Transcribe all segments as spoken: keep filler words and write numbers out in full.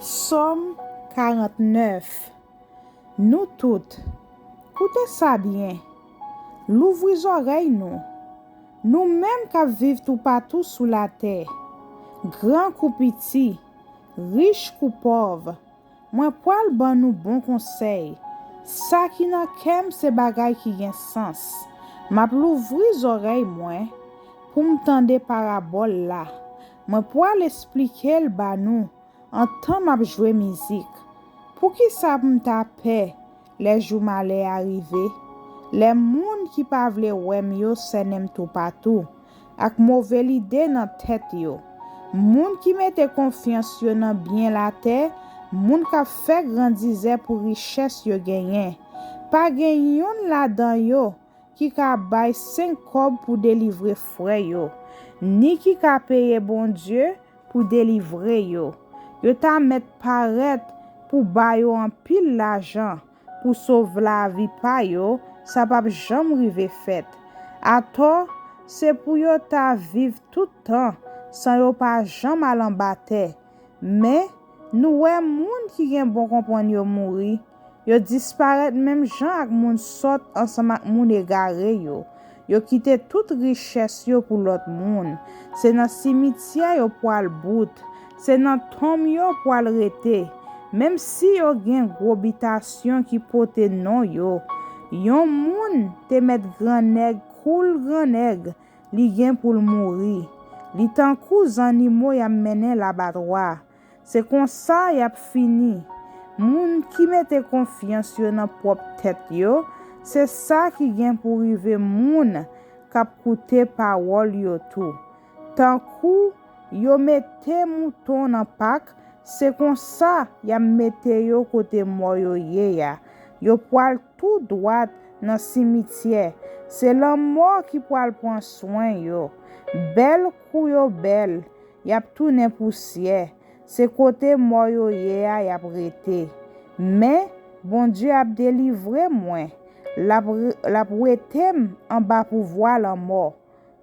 Sòm karannèf. Nou tout, koute sa byen. Louvri zòrèy nou. Nou menm k ap viv toupatou sou latè, gran kou piti, rich kou pòv, mwen pral ban nou bon konsèy. Sa ki nan kè m se bagay ki gen sans. M ap louvri zòrèy mwen pou m tande parabòl la. Mwen pral esplike l ba nou antan m ap jwe mizik. Poukisa pou m ta pè lè jou malè a rive? Lè moun ki pa vle wè m yo sènen m toupatou, ak move lide nan tèt yo. Moun ki mete konfyans yo nan byen latè, moun k ap fè grandizè pou richès yo genyen. Pa gen youn ladan yo ki ka bay senk kòb pou delivre frè yo, ni ki ka peye Bondye pou delivre yo. Yo ta mèt parèt pou ba yo anpil lajan pou sove lavi pa yo, sa p ap janm rive fèt. Atò, se pou yo ta viv tout tan san yo pa janm al anba tè. Men, nou wè moun ki gen bon konprann yo mouri. Yo disparèt menm jan ak moun sòt ansanm ak moun egare yo. Yo kite tout richès yo pou lòt moun. Se nan simityè yo pral bout. Se nan tonm yo pral rete. Menm si yo gen gwo bitasyon ki pote non yo. Yon moun te mèt grannèg kou l grannèg, li gen pou l mouri. Li tankou zannimo y ap mennen labatwa. Se konsa y ap fini. Moun ki mete konfyans yo nan pwòp tèt yo, se sa ki gen pou rive moun k ap koute pawòl yo tou. Tankou yo mete mouton nan pak, se konsa y ap mete yo kote mò yo ye a. Yo pral tou dwat nan simityè. Se lanmò ki pral pran swen yo. Bèl kou yo bèl, y ap tounen pousyè. Se kote mò yo ye a y ap rete. Men, Bondye ap delivre mwen. L ap, l ap wete m anba pouvwa lanmò.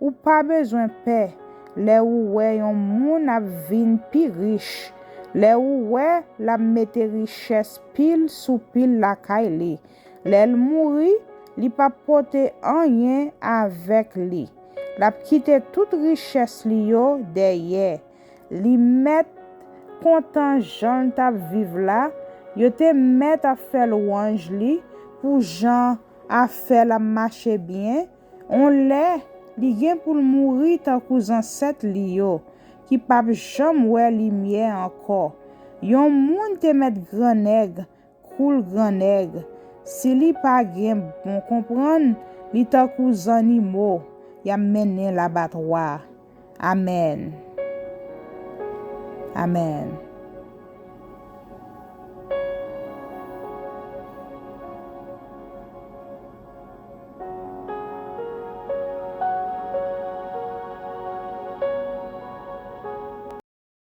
Ou pa bezwen pè lè ou wè yon moun ap vin pi rich, lè ou wè l ap mete richès pil sou pil lakay li. Lè l mouri, li p ap pote anyen avèk li. L ap kite tout richès li yo dèyè. Li mèt kontan jan l t ap viv la, yo te mèt ap fè lwanj li pou jan afè l ap mache byen. On lè, li gen pou l mouri tankou zansèt li yo, ki p ap janm wè limyè ankò. Yon moun te mèt grannèg kou l grannèg. Si li pa gen bon konprann, li tankou zannimo y ap mennen labatwa. Amèn. Amèn.